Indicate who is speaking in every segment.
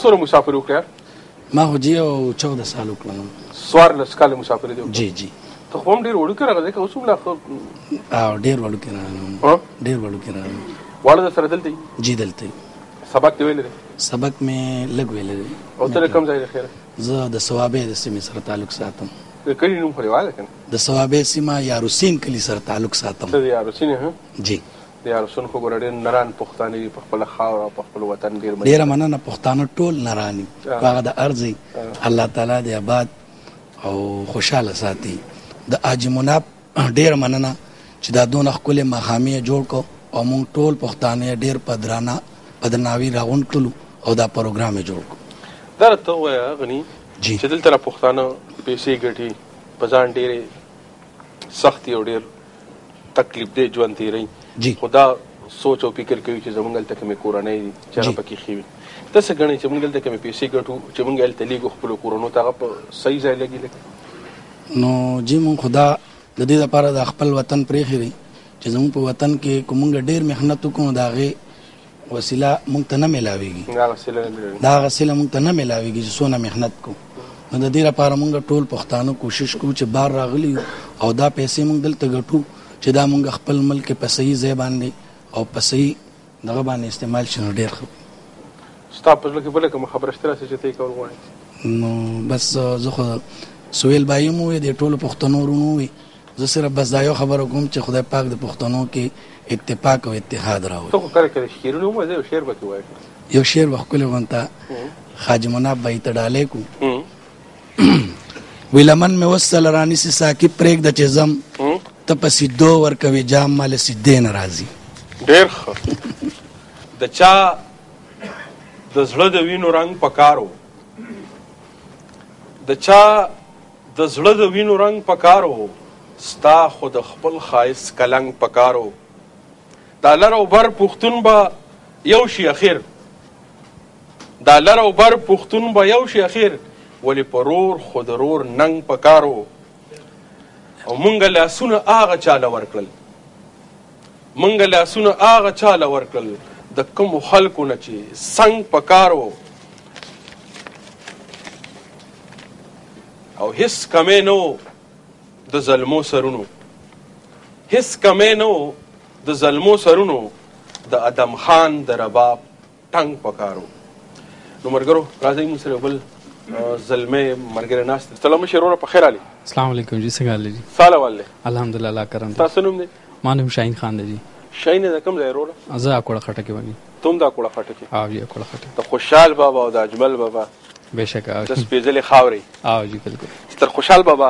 Speaker 1: څومره مسافري وکړه؟
Speaker 2: ما خو جی او 14 سال وکړم.
Speaker 1: 14 کاله مسافري دي؟
Speaker 2: جی جی.
Speaker 1: ته خو هم ډېر وړوکی راغلی، ځکه اوس هم لا ښه.
Speaker 2: او ډېر وړوکی راغلم، ډېر وړوکی راغلم.
Speaker 1: واړه در سره دلته؟
Speaker 2: جی دلته.
Speaker 1: سبق دې ویلی دی؟
Speaker 2: سبق مې لږ ویلی دی.
Speaker 1: او ته له کوم ځای دی خیره؟
Speaker 2: زه د صوابۍ د سیمې سره تعلق ساتم.
Speaker 1: د کلي نوم خو دې وایه که نه؟
Speaker 2: د صوابۍ سیمه یاروسین کلي سره تعلق ساتم.
Speaker 1: ته د یاروسین یې؟
Speaker 2: جی.
Speaker 1: د یاروسین خو ګوره ډېر نران پښتانه دي، په خپله خاوره په خپل وطن ډېر.
Speaker 2: ډېره مننه، پښتانه ټول نران دي، هغه د ارض الله تعالی دې آباد او خوشحاله ساتي. د حاجي مناف ډېره مننه چې دا دونه ښکلې ماښامي یې جوړ کړو او موږ ټول پښتانه یې ډېر په درناوي راغونډ کړلو او دا پروګرام یې جوړ کړو.
Speaker 1: دا راته ووایه غني چې دلته را پښتانه پیسې ګټي، په ځان ډېرې سختې او ډېر تکلیف دی ژوند تېروي، خو دا سوچ او فکر کوي چې زموږ هلته کومې کورنۍ دي چې هغه پکې ښې وي. ته څه ګڼې چې موږ دلته کومې پیسې ګټو چې موږ هلته لېږو خپلو کورنو ته، هغه په صحیح ځای لګي؟ لکه
Speaker 2: نو جی موږ خو دا د دې لپاره د خپل وطن پرېښی دی چې زموږ په وطن کې که موږ ډېر محنت وکړو نو د هغې وسیله موږ ته نه میلاویږي، دا وسیله موږ ته نه میلاویږي چې څونه محنت کوو. نو د دې لپاره موږ ټول پښتانه کوشش کوو چې بار راغلي یو او دا پیسې موږ دلته ګټو چې دا موږ خپل ملک په صحیح ځای باندې او په صحیح دغه باندې استعمال شي نو ډېر ښه.
Speaker 1: ستا په زړه کې بله کومه خبره شته داسې چې ته یې کول غواړې؟
Speaker 2: نو بس زه خو سهیل بای هم ووایي، د ټولو پښتنو وروڼو ووایي، زه صرف بس دا یو خبره کوم چې خدای پاک د پښتنو کې اتفاق او اتحاد راولي.
Speaker 1: ته خو کله کله شعرونه هم وایې، یو شعر به کې وایې.
Speaker 2: یو شعر به ښکلی غونته خواجه مناف بای ته ډالۍ کړو. وی لمن مې وسله رانیسي ساقي پرېږده چې ځم، ته په سیدو ورکوې جام ما له سیدې نه راځي.
Speaker 1: ډېر ښه. د چا د زړه د وینو رنګ پکار و، د چا د زړه د وینو رنګ پکار و، ستا خو د خپل ښایست کلنګ پکار و. دا لر او بر پښتون به یو شي اخر، دا لر او بر پښتون به یو شي اخر، ولې په رور خو د رور ننګ پکار و. او مونږ لاسونه هغه چاله ورکړل، مونږ لاسونه هغه چاله ورکړل د کومو خلکو نه چې څنګ پکار و. او هیڅ کمی نه و د زلمو سرونو، هیڅ کمی نه و د زلمو سرونو، د ادم خان د رباب ټنګ پکار و. نو ملګرو راځئ موږ سره بل زلمی ملګری ناست دی. سلام مشر وروره، په خیر راغلې.
Speaker 3: السلام علیکم جی، څنګه حال دی؟
Speaker 1: څه حال احوال دی؟
Speaker 3: الحمدلله، الله کرم دی.
Speaker 1: ستا څه نوم دی؟
Speaker 3: ما نوم شاهین خان دی جی.
Speaker 1: شاهین د کوم ځای وروره؟
Speaker 3: زه اکوړه خټکې باندې.
Speaker 1: ته هم د اکوړه خټکې؟
Speaker 3: او جی اکوړه خټکې.
Speaker 1: د خوشحال بابا او د اجمل بابا
Speaker 3: بېشکه
Speaker 1: د سپېڅلې خاورې.
Speaker 3: او جی بالکل.
Speaker 1: چې تر خوشحال بابا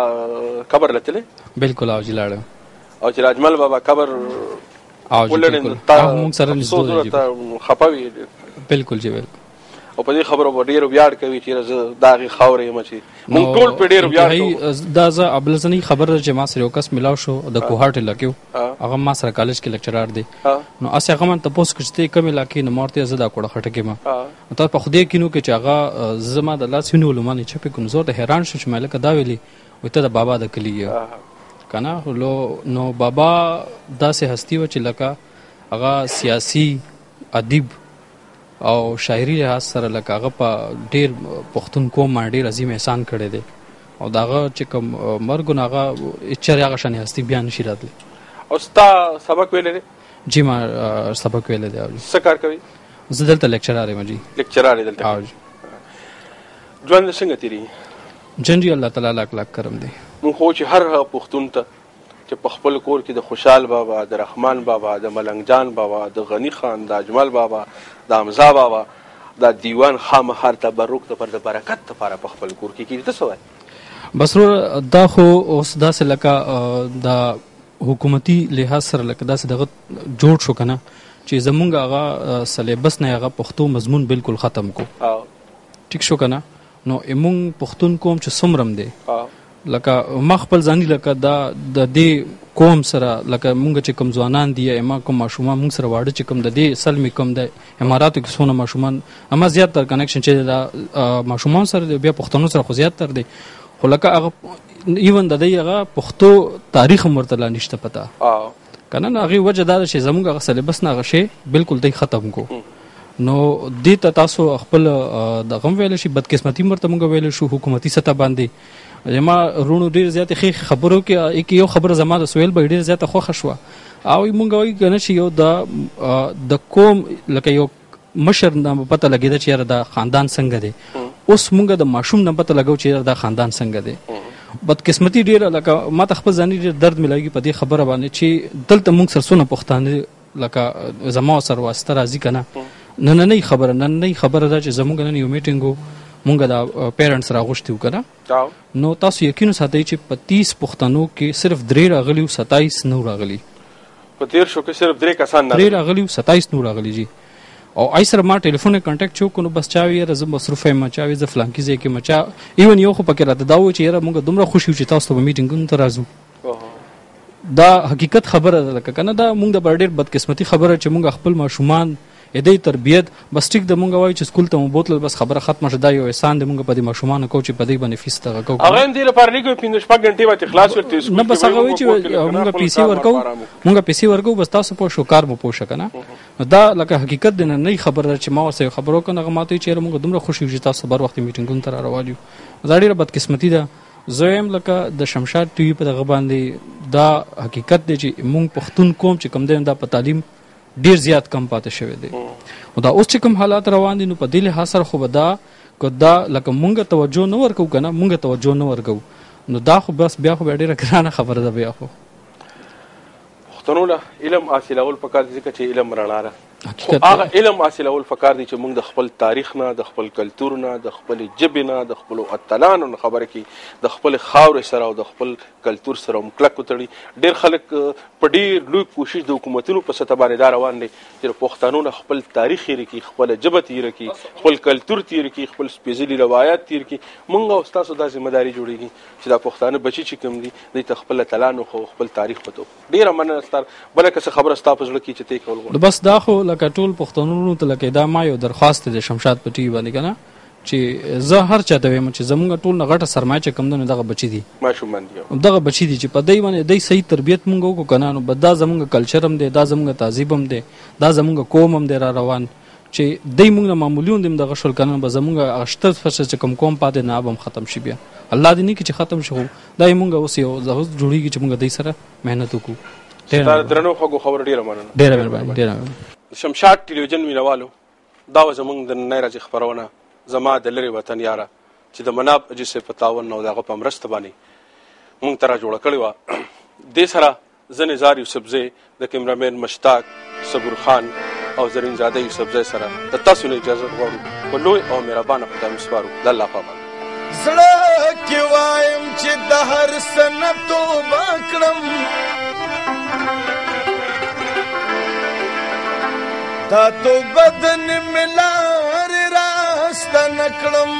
Speaker 1: قبر له تللی؟
Speaker 3: بالکل او جی لاړم.
Speaker 1: او چې د اجمل بابا قبر
Speaker 3: او جی بالکل
Speaker 1: هغه
Speaker 3: موږ سره نږدې
Speaker 1: دی، ته خفه وي؟
Speaker 3: بالکل جی بالکل.
Speaker 1: او په دې خبره به ډېر ویاړ کوي چې زه د هغې خاورې یم چې موږ ټول په ډېر ویاړ کوو.
Speaker 3: دا زه ابلزنۍ خبره ده چې ما سره یو کس ملاو شو د کوهاټ علاقې، هغه ما سره کالج کې لیکچرار دی. نو هسې هغه ما تپوس کړ چې ته کومې علاقې؟ نو ما ورته زه د اکوړه خټکې یم. نو تا په خدای کینو کې چې هغه زما د لاس ونیولو، ما نه چپې کړو، زه ورته حیران شوم چې ما لکه دا ویلي وایي ته د بابا د کلي یې که نه. نو بابا داسې هستي وه چې لکه هغه سیاسي ادیب او شاعري لحاظ سره لکه هغه په ډېر پښتون قوم باندې ډېر عظیم احسان کړی دی. او د هغه چې کوم مرګ نو هغه چېرې هغه شان هستي بیا نشي راتلی.
Speaker 1: او ستا سبق ویلی دی؟
Speaker 3: جی ما سبق ویلی دی.
Speaker 1: څه کار کوي؟
Speaker 3: زه دلته لیکچرار یم جی.
Speaker 1: لیکچرار یې دلته؟
Speaker 3: او جی.
Speaker 1: ژوند څنګه تېرېږي؟
Speaker 3: ژوند جی الله تعالی لاک لاک کرم دی.
Speaker 1: موږ خو چې هر هغه پښتون ته چې په خپل کور کې د خوشحال بابا، د رحمان بابا، د ملنګ جان بابا، د غني خان، د اجمل بابا، د حمزه بابا دا دیوان خامخا تبرک دپاره د برکت دپاره په خپل کور کې کېږي، ته څه وایې؟
Speaker 3: بس وروره دا خو اوس داسې لکه د حکومتي لحاظ سره لکه داسې دغه جوړ شو که نه چې زمونږ هغه سلیبس نه هغه پښتو مضمون بالکل ختم کو. ټیک شو که نه؟ نو مونږ پښتون قوم چې څومره هم دی لکه ما خپل ځاني لکه دا د دې قوم سره لکه مونږ چې کوم ځوانان دي یا ما کوم ماشومان مونږ سره واړه چې کوم د دې سلمې کوم د اماراتو کې څونه ماشومان اما زیات تر کنکشن چې دا ماشومان سره دی، بیا پښتنو سره خو زیات تر دی، خو لکه هغه ایون د دې هغه پښتو تاریخ هم ورته لا نشته پته که نه. نو هغې وجه دا ده چې زمونږ هغه سلیبس نه هغه شی بالکل دی ختم کو. نو دې ته تاسو خپل دغه هم ویلی شي، بدقسمتي هم ورته موږ ویلی شو. حکومتي سطح باندې زما وروڼو ډېر زیاتې ښې خبرو کې یو خبره زما د سهیل بھای ډېره زیاته خوښه شوه، او موږ وایو که نه چې یو د قوم لکه یو مشر نه پته لګېده چې یاره دا خاندان څنګه دی، اوس موږ د ماشوم نه پته لګو چې یاره دا خاندان څنګه دی. بدقسمتي ډېره لکه ما ته خپل ځاني ډېر درد ملاویږي په دې خبره باندې چې دلته موږ سره څونه پښتانه لکه زما سره واسطه راځي که نه. نننۍ خبره ده چې زموږ نن یو میټینګ و، موږ د پیرنټس راغوښتي وو که نه، نو تاسو یقین وساتئ چې په 30 پښتنو کې صرف 3 راغلي وو، 27 نه راغلي.
Speaker 1: په 13 کې صرف 3 کسان
Speaker 3: 3 راغلي وو، 27 نه راغلي جی. او آی سره ما ټلیفون کانټیکټ چې وکړو، بس چا وی یاره زه مصروف یم، چا وی زه فلانکي ځای کې یم، چا ایون یو خو پکې راته دا وویل چې یاره موږ دومره خوښ یو چې تاسو ته به میټینګونو ته راځو. دا حقیقت خبره ده لکه که نه، دا موږ د ډېر بدقسمتي خبره چې موږ خپل ماشومان د تربیت بس ټیک د مونږ وایو چې سکول ته مو بوتلل بس خبره ختمه شوه، دا یو احسان دی مونږ په دې ماشومانو کوو چې په دې باندې فیس دغه کوو.
Speaker 1: هغه هم دې لپاره نه کوي، 5 شپږ غنټې به خلاص ورته سکول
Speaker 3: نه، بس هغه وایي چې مونږ پیسې ورکوو، مونږ پیسې ورکوو بس تاسو پوه شو کار مو پوه شه که نه. دا لکه حقیقت دی، نه خبره ده چې ما ورسره خبره وکړه، هغه ماته وایي چې یاره مونږ دومره خوښ یو چې تاسو بر وخت میټینګونو ته را روان یو. دا ډېره بدقسمتي ده. زه وایم لکه د شمشاد ټي وي په دغه باندې دا حقیقت دی چې مونږ پښتون قوم چې کوم دی دا په تعلیم ډیر زیات کم پاتې شوی دی، او دا اوس چې کوم حالات روان دي نو په دې لحاظ سره خو به دا که دا لکه مونږ توجه نه ورکوو که نه، مونږ توجه نه ورکوو نو دا خو بس بیا خو بیا ډېره ګرانه خبره ده. بیا خو
Speaker 1: پښتنو له علم حاصلول پکار دي، ځکه چې علم رڼا ده. خو هغه علم حاصلول پکار دي چې موږ د خپل تاریخ نه، د خپل کلتور نه، د خپلې ژبې نه، د خپلو اتلانو نه خبره کړي، د خپلې خاورې سره او د خپل کلتور سره هم کلک وتړي. ډېر خلک په ډېر لوی کوشش د حکومتونو په سطح باندې دا روان دی چې د پښتنو نه خپل تاریخ هېر کړي، خپله ژبه تېره کړي، خپل کلتور تېر کړي، خپل سپېڅلي روایات تېر کړي. موږ او ستاسو دا ذمه داري جوړېږي چې دا پښتانه بچي چې کوم دي دوی ته خپل اتلان وښو، خپل تاریخ پته وښو. ډېره مننه ستار. بله که څه خبره ستا په زړه کې چې ته یې کول غواړې؟
Speaker 3: بس دا خو لکه ټول پښتنو ته لکه دا ما یو درخواست دی شمشاد په ټي وي باندې که نه، چې زه هر چا ته وایم چې زمونږ ټول نه غټه سرمایه چې کوم ده نو دغه بچي دي،
Speaker 1: ماشومان دي،
Speaker 3: دغه بچي دي چې په دی باندې دی صحیح تربیت مونږ وکړو که نه نو به دا زمونږ کلچر هم دی، دا زمونږ تهذیب هم دی، دا زمونږ قوم هم دی را روان، چې دی مونږ نه معمولي هم دغه شول که نه به زمونږ هغه شته فصل چې کوم قوم پاتې نه به هم ختم شي. بیا الله دې نه کړي چې ختم شي، خو دا یې مونږ اوس یو جوړېږي چې مونږ دی سره محنت وکړو.
Speaker 1: ستا درنو خوږو خبرو ډېره مننه.
Speaker 3: ډېره مهرباني، ډېره مهرباني.
Speaker 1: شمشاد ټلویزیون مینوالو، دا وه زموږ د نننۍ ورځې خپرونه زما د لرې وطن یاره، چې د مناب حاجي صاحب په تعاون او د هغه په مرسته باندې موږ ته را جوړه کړې وه. دې سره زه نظار یوسفزی، د کیمرامین مشتاق صبور خان او زرین زاده یوسفزی سره د تاسو نه اجازه غواړو. په لوی او مهربانه خدای مو سپارو. د الله په امان.
Speaker 4: زړه کې وایم چې د هر څه نه توبه کړم، دا توبه د نیمې لارې راستنه کړم.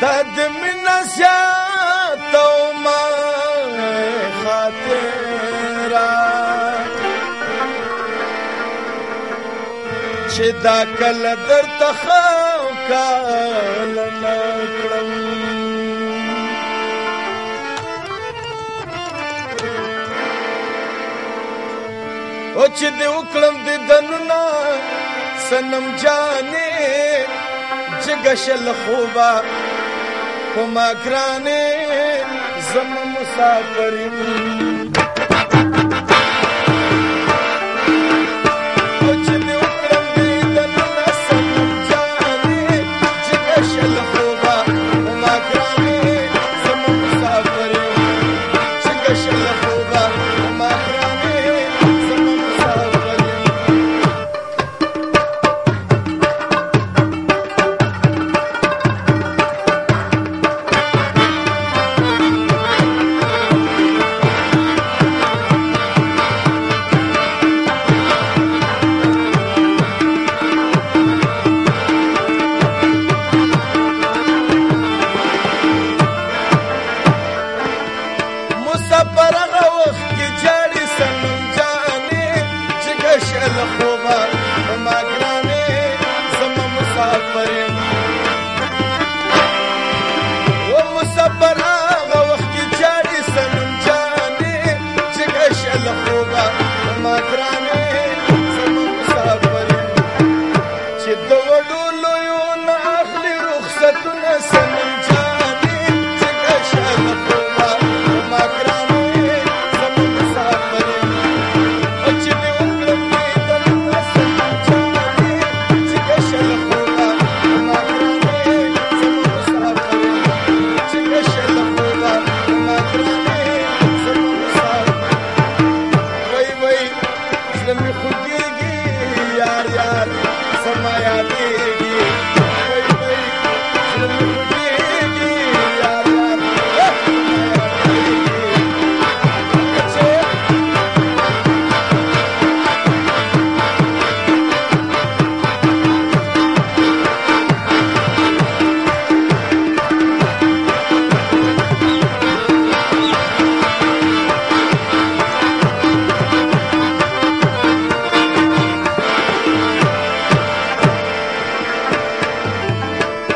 Speaker 4: دا د مینه زیاته او ما خاطره چې دا کله درته ښه او کله نه کړم. او چې دې وکړم دیدنونه صنم جانې، جګه شل خوبه په ما ګرانې، زما مسافر یم. او چې دې وکړم دیدنونه صنم جانې، جګه شل خوبه په ما ګرانې، زما مسافر یم. جګه شل خوبه په ما ګرانې، زما مسافر یم. مسافر هغه وخت کې جاړي صنم جانې، جګه شل خوبه په ما ګرانې، زما مسافر یم. و مسافر هغه وخت کې جاړي صنم جانې، ګرانې زما مسافر یم. چې د وړو لویو نه اخلي رخصتونه صنم جانې، جګه شه له خوبه ما ګرانې زما مسافر یم. او چې دې وکړم دیدنونه صنم جانې، جګه شه له خوبه ما ګرانې زما مسافر یم. جګه شه له خوبه ما ګرانې زما مسافر. وای وای زړه مې خوږېږي یار یار زما یادېږي. وای وای زړه مې خوږېږي یار یار زما یادېږي. چې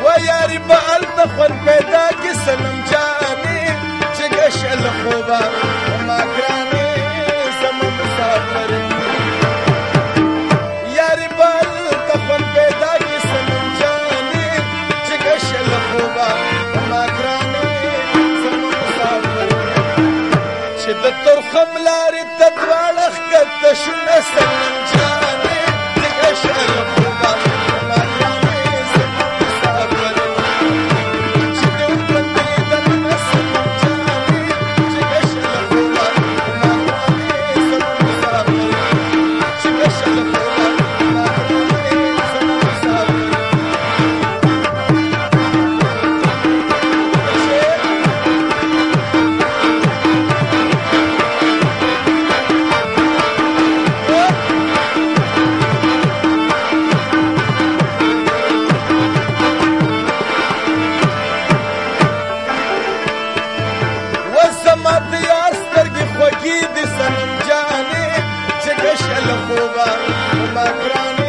Speaker 4: و یاري به هلته خوند پیدا کړي صنم جانې، جګه شه له خوبه ما ګرانې زما مسافر یم. یاري به هلته خوند پیدا کړي صنم جانې، جګه شه له خوبه ما ګرانې زما مسافر یم. چې د تورخم لارې ته دواړه ښکته شونه صنم جانې، جګه شه له خوبه ما ګرانې زما مسافر یم. چې دې وکړم دیدنونه صنم جانې، جګه شه له خوبه ما ګرانې زما مسافر یم. جګه شه له خوبه ما ګرانې زما مسافر یم. چې وزما د یار سترګې خوږې دي صنم جانې، جګه شه له خوبه ما ګرانې.